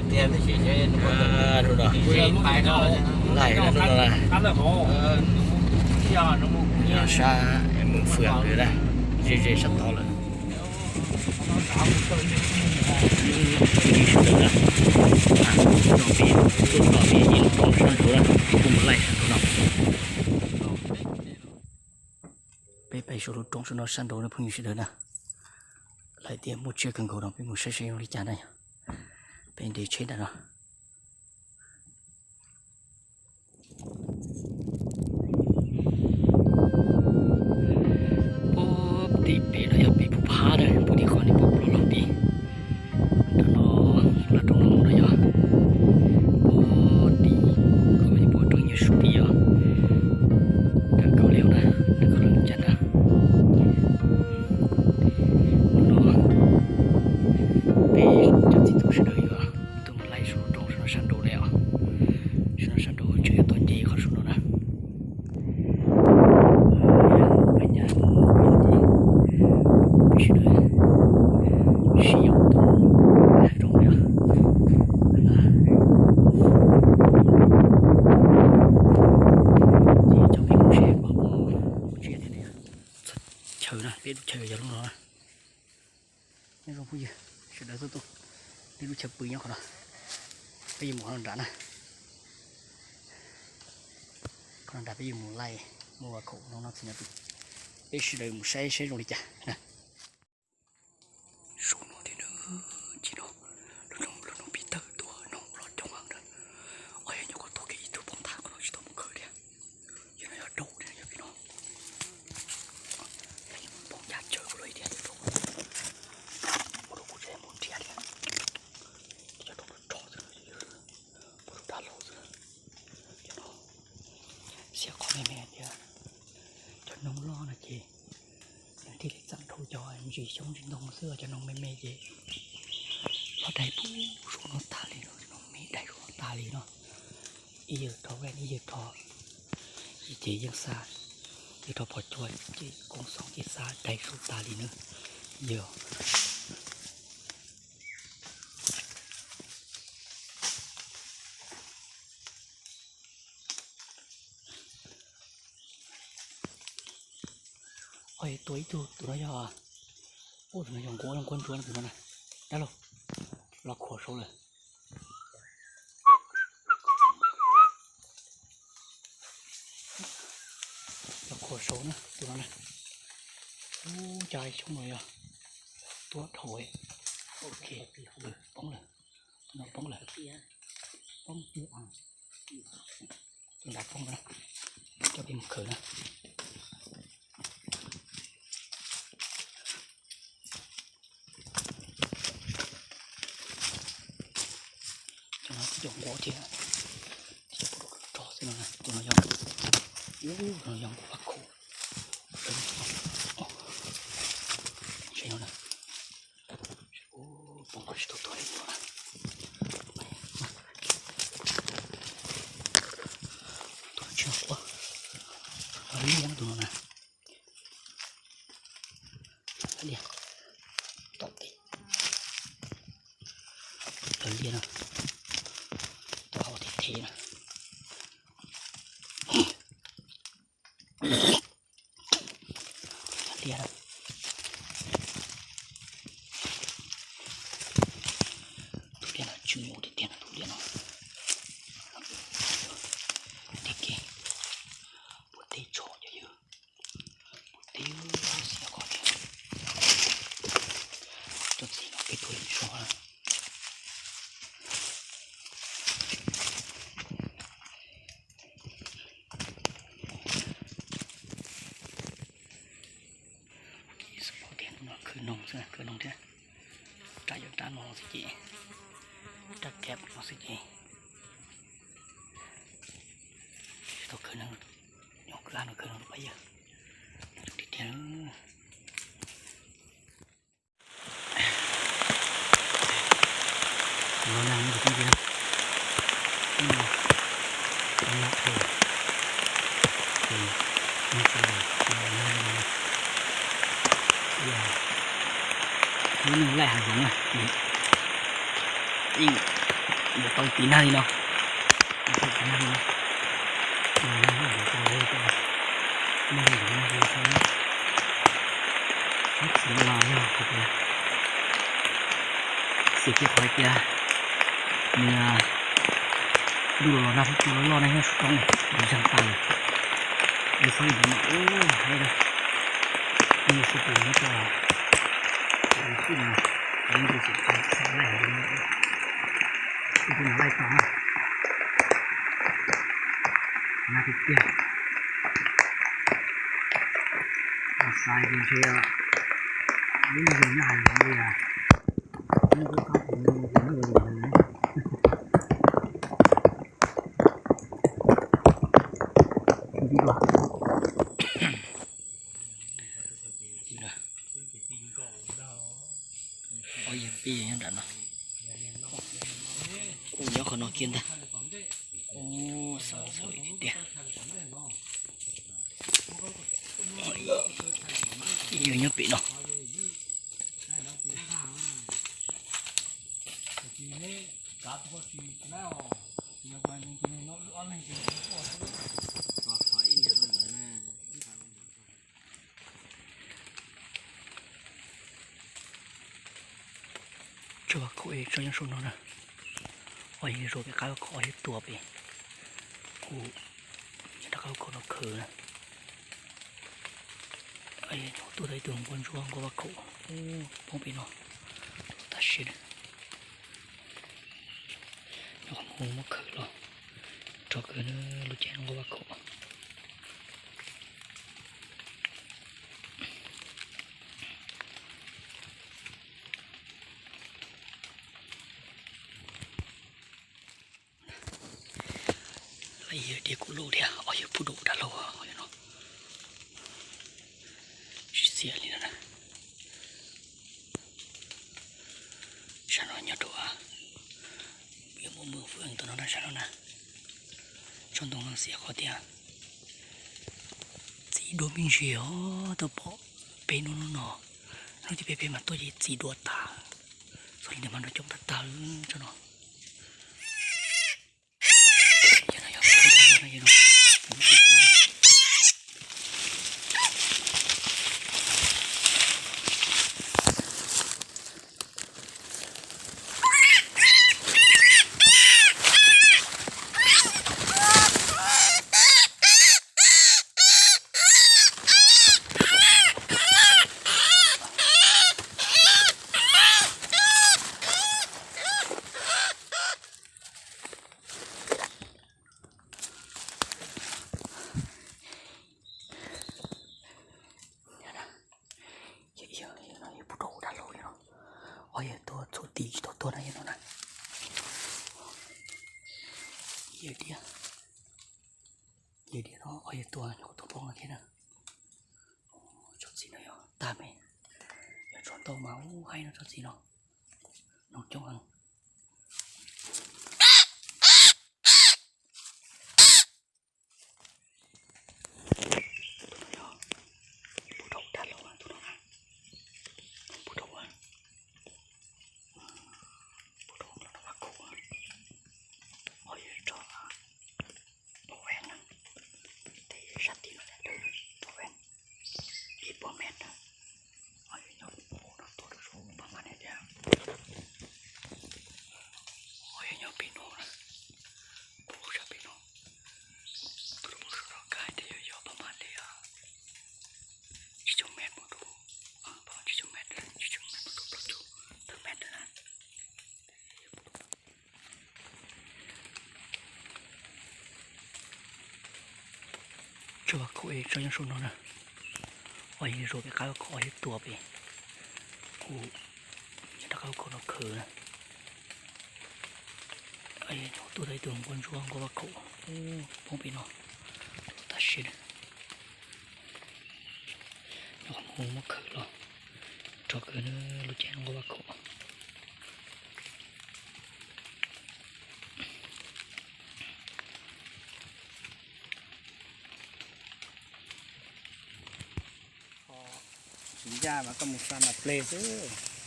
Hnub no laij na, hnub no na, sab Mws Fwm na, ze ze sab tod lawm. Sawv daws na, tuaj tom peb ib lub roob sab nraud na, kuv mus laij sab nraud no. Peb pais saum lub roob sab no sab nraud na phooj ywg sawv daws na. Lawv tias muaj tsiaj kawg nkaus no, peb mus saib saib zoo li cas na yog. Peb nres tsheb nram no. Puag tim pem no yog pem Phuv Phab na, puag tim qhov nej pom ploj los tim nram no, lub roob no mus no yog puag tim qhov nej pom roob Nyiaj Su tim os. Tawm kaum li na, tawm kaum li cas na. Hnub no peb cov txiv tub sawv daws yuav tuaj mus laij saum roob sab no sab nraud ne os. Sab no sab nraud tseem yuav tau nce qhov saum no na. Peb nyab mus ces peb sawv daws sib yaum tuaj laij roob ne os. Ces coj peb mus seb puas muaj tsiaj thiab ne. Chaw na, peb lub chaw yog lub no na. Nyob zoo phooj ywg sawv daws tuaj, peb lub chaw pw nyob qhov no. Peb yuav mus qhov no nram na. Qhov no nram peb yuav mus laij, mus ua khoom no no txiv no, peb sawv daws mus saib saib zoo li cas na. Saum no thiab na, ces no lub no pib tawm tuaj no los coob heev na. Os, yog nyuam qhuav tau kiag ib tug poob nthav qhov no tsis tau mus khaws thiab. Yog no yog daus thiab yog pem no. Poob ncaj tsawv los thiab, ua rau kuv tsis mus nrhiav thiab. Cov roob rog xwb, pom rau dab laug xwb. Cov no xiam qhov me me tias cov noog loj no ces nws thiaj li txeem dhau cov ntsis xyoob ntsis ntoo xwb, cov noog me me ces loj daig pub saum no tag li no, cov noog me daig saum no tag li no. Ib yawg rho ven, ib yawg rho, ib ce yeej xa, ib rho phom cua ces koom xoom ces xa daig saum tag li na. Yog Oj, tua ib tug, tus no yog, ub, tus no yog nquab, nquab ntsuab tus no na. Dab laug, los khuam saud lawm. Los khuam saud na tus no na. Ub, cas xyoob no yog tuaj dhau. Ok, poob lawm. Tus no poob lawm. Poob, tus nrad poob na. Coj peb mus khaws na. Cov no cov nquab thiab, thiab pom rau rog xwb no na. Tus no yog, ub, tus no yog nquab vaj khaum. Saib no na. Ub, poob tsis tau tus li no na. Tus no tsis yog nquab, liab tus no na. Liab, tom teb, liab no, tom hauv teb teb na. Liab na. Tus liab no tsw nyuj tiag tiag no, tus liab no. Tiag tiag, puas teb tso cov yawg, puas teb xiab qhov tiag. Cov txiv no peb tuaj ib zaug na. Ib xwb pom tiag no khwv noog xwb, khwv noog thiab. Rab yuav rab no xwb ces, rab kab no xwb ces. Tsis tau khwv noog, nyob kwv ab no khwv noog rau pab yawg. Tiag tiag. Los nag no ces phooj ywg, lub neej laij hav zoov na, yeej Yuav tau ib tiv nag li no. Xiam kiag qhov tias nws lub los los nag, lub los loj na, yog sub roob ntseeg tag lawm. Yog txhob li ntawd mas ub, nej yuav sub pus nyob rau kuv tij no, kuv yeej tsis tau xav laij heev li. Kuv tij no laij tau na, nag tiag tiag. Xav ces ntshe lub me zog nyob hais li as, nyob kuv tij no ces nyob ua li ntawd. Ob yawg peb yawg nyob nram no, kuj nyob qhov no kiag ntag. Xav xav tiag tiag. Ib yawg nyob pem no. Tsuas khaum tso nyob saum no na. Os, yog zoo pem qab vaj khaum, yog tuag pem, kuv rov qab vaj khaum no khawb na. Tuaj tau ib tug nquab ntsuab nquab vaj khaum poob pem no, tuag tas siab na. Nyob qhov muaj khawb los rov kawg lub caij nquab vaj khaum. Yawg diav kuv lub thiab, os, yawg pub dua dab laug no. Tsis txiaj li no na. Sab no nyob rau, yuav mus mus fwm tau no na, sab no na. Tsob ntoo no xiam qhov tias txiv dua me ntsis os, tau pom peb hnub no, hnub tim peb peb mas tuaj ces txiv dua tas. Txog li ntawd mas nrov coob tag tag tsob no. Ces yawg no yawg pub rau dab laug yawg no, os, yawg tuag txhua tim tsis tau tuag na yawg no na. Yawg diav, yawg diav no, os, yawg tuag nyob qhov tuag poob no thiab na. Tsob txiv no yog tag me, yog tsob ntoo mas ub haib no tsob txiv no, no coob heev. Tus no yog pub rau dab laug, tus no na, pub rau, pub rau los rau vaj khaum, ho yog rau pov ven na, tej sab tim no yog pov ven, ib puas mev na, ho yog nyob pem no tuaj rau saum pab mab ne thiab, ho yog nyob pem no na, pem sab pem no, tuaj rau saum no kab tias yog yog pab mab li tsib caug mev mus rau, pab mab tsib caug mev, tsib caug mev mus rau plaub caug tawm mev na. Tsuas khaum tso nyob saum no na. Os, yog zoo pem qab vaj khaum, yog tuag pem, kuv rov qab vaj khaum no khawb na. Tuaj tau ib tug nquab ntsuab nquab vaj khaum poob pem no, tuag tas siab na. Nyob qhov muaj khawb los rov kawg lub caij nquab vaj khaum.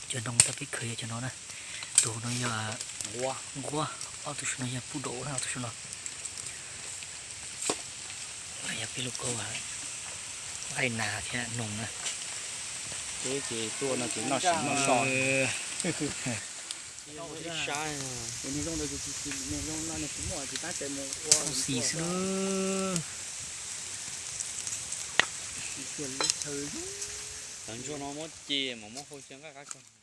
Cov ntoo tau peb khawb yog cov no na. Tus no yog nquab, nquab, Ob tug saum no yog pub daum na, ob tug saum no. Yog peb lub kaub nqaij nas thiab noog na. Peb ces tuaj no ces noj sim noj so. Xis xwb. Cov ntsuag no muab ce mas muab hau cia nqaij qab.